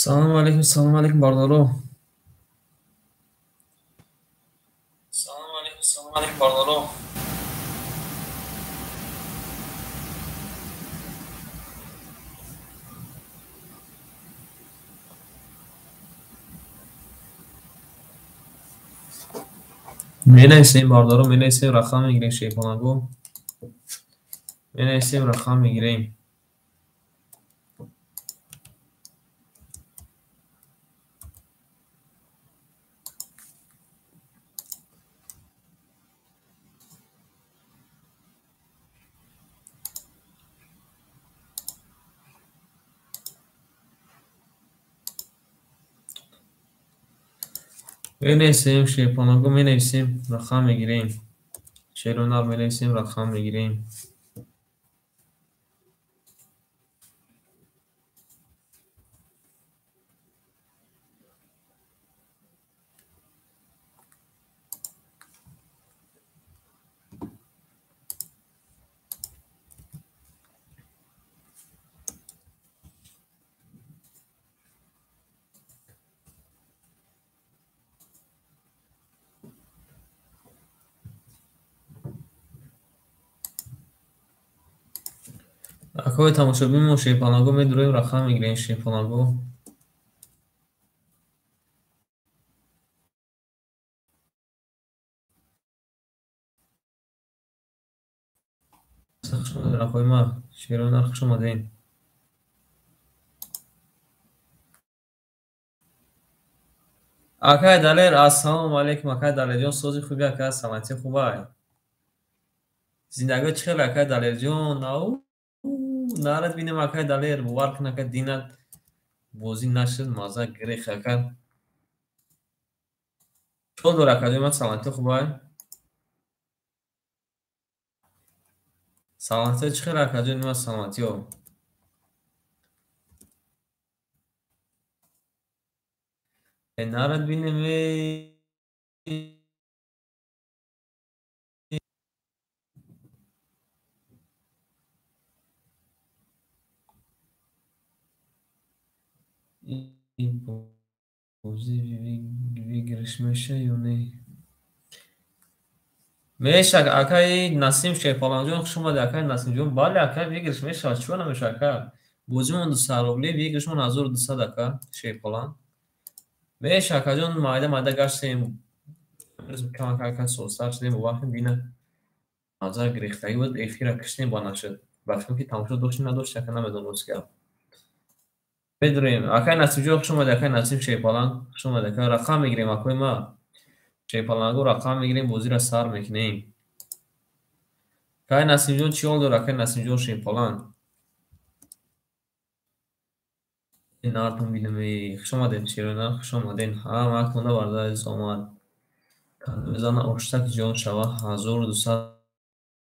Салому алейкум, салому алейкум, бародаро. Салому алейкум, салому алейкум, бародаро. Менависем, бародаро, менависем, рақам мегирем, шерпаланго. Менависем, рақам мегирем. Менависем, шерпаланго, менависем, рақам мегирем. Шерунар менависем, рақам мегирем. Акои тамошобин мо шерпаланго медуроем, рақам мегирем, шерпаланго. Хуш омадед, акои ма, шерунар, хуш омадед. Акай Далер, ассалому алейкум, акай Далерҷон, сози хуби, ака, саломатӣ хубай. Зиндагиҳо чӣ хел, акай Далерҷон? Ау, нарад бинем, акай Далер, бовар кун, ака, динат бозӣ нашуд, маза гирех, ака. Чӣ дор, акаҷон, ман саломатӣ хубай? Саломатиҳо чӣ хел, акаҷон, ман саломатиҳо? Нарад бинем, ин бозӣ выигрыш меша ё не? Меша, акаи Насим Шерпаланҷон, хуш омадед, акаи Насимҷон. Бале, акай, выигрыш мешавад, чиро намешавад, ака? Бозимон 200 рубли, выигрышмон 1200, ака, Шерпалан. Меша, акаҷон, майда майда гаштем. Камака ака созтар шудем, бовар кун, дина маза гирифтагӣ буд, эфира киштем ба нашуд. Ба фикрам ки тамошо доштем, надоштем, ака, намедонам рост гап. Медурем. Акай Насимҷон, хуш омадед, акай Насим Шерпаланг, хуш омадед, ака. Рақам мегирем, акои ма. Шерпалангу рақам мегирем, бозиро сар мекунем. Акай Насимҷон, чӣ ҳол дор, акай Насимҷон Шерпаланг? Нартон бинам, хуш омадед, шерунар, хуш омадед. Ҳама актонда бародари азиз омад. Мезана оштак ҷон шава 1200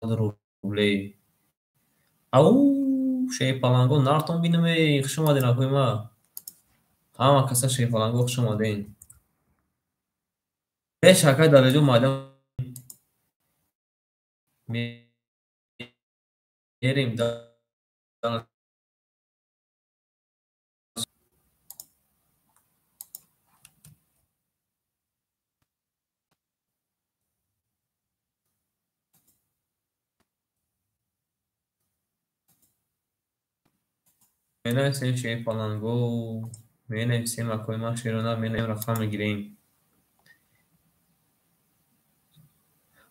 рублей. Ау, шерпаланго, нартон бинам, хуш омадед, акои ма. Ҳама каса шерпаланго, хуш омадед. Беш, акай Далерҷон, майда мерем. Менависем, шерпаланго, менависем, акои ма, шерунар, менависем, рақам мегирем.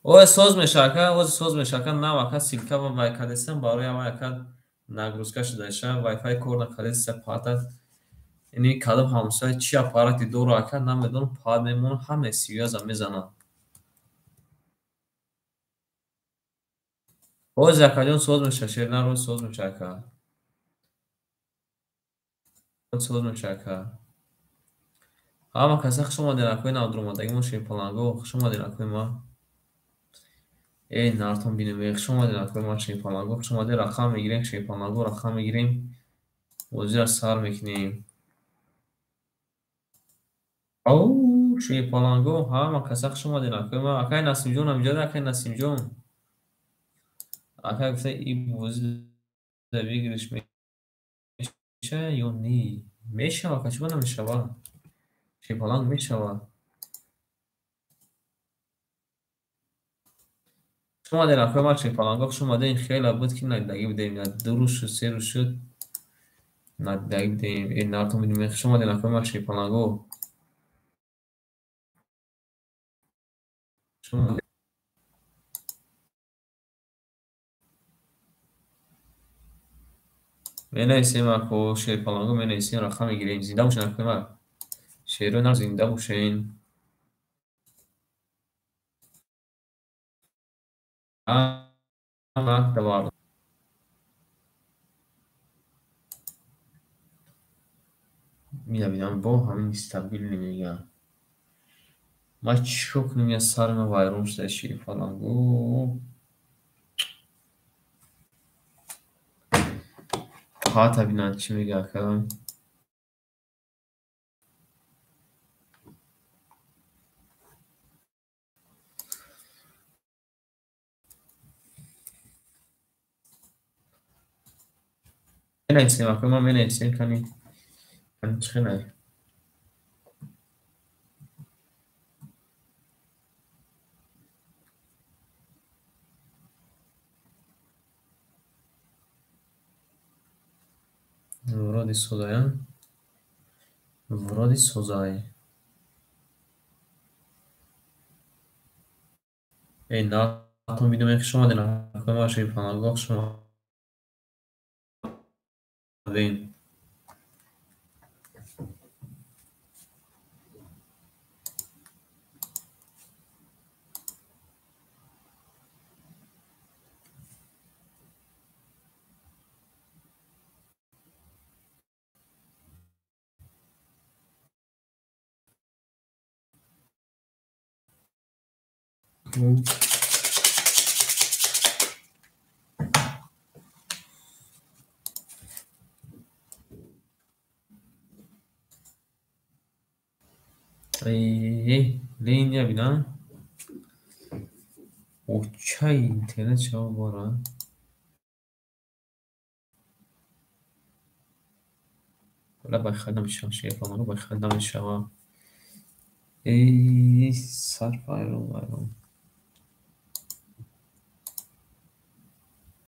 Ой, соз меша, ака, оз соз меша, ака, нав, ака, ссылка ва вай кадесам, барои авай, ака, нагрузка шудаша, вайфай кор накадеса, пата. Ини кадом ҳамсоя чи аппарати дору, ака, намедонам, пад мемонам, ҳама связа мезанам. Оз, акаҷон, соз меша, шернар, оз соз меша, ака. Соз меша, ака. Ҳама каса хуш омадед, акои навдуромадагимо, шерпаланго, хуш омадед, акои ма. Эй, нартон бинем, хуш омадед, акои ма, шерпаланго, хуш омадед, рақам мегирем, шерпаланго, рақам мегирем, бозиро сар мекунем. Ау, шерпаланго, ҳама каса хуш омадед, акои ма. Акай Насимҷон ҳамиҷода, акай Насимҷон. Акай гуфта, ин бозӣ выигрыш меша ё не? Мешава, ака, чиба намешава? Шерпаланг мешава. Хуш омадед, акои ман шерпаланго, хуш омадед. Хеле буд ки надидагӣ будем. Ду рӯз шуд, се рӯз шуд. Надидагӣ будем. Э, нартон бидем. Хуш омадед, акои ман шерпаланго. Хуш омадед. Менависем, ако шерпаланго менависем, рақам мегирем. Зинда бошен, акои ман. Шерои нар зинда бошен. Мебинам бо ҳамин стабилни мегӯям. Ман чӣ кор кунам, я сари ман вайрон шуда, шерпаланго. Ҳата бинам чӣ мегӯяд, ака. Менависем, ака, ман менависем, кани кани чӣ хелай. Вроде созая. Вроде созай. Эй, натон бидум, хуш омадед, акои ман шерпаланго, хуш омадед. Эй, линия бинам. Очай интернет чаво бора. Вала байхад намешавам, шерпаланго байхад намешавам. Эй, сар вайрон вайрон.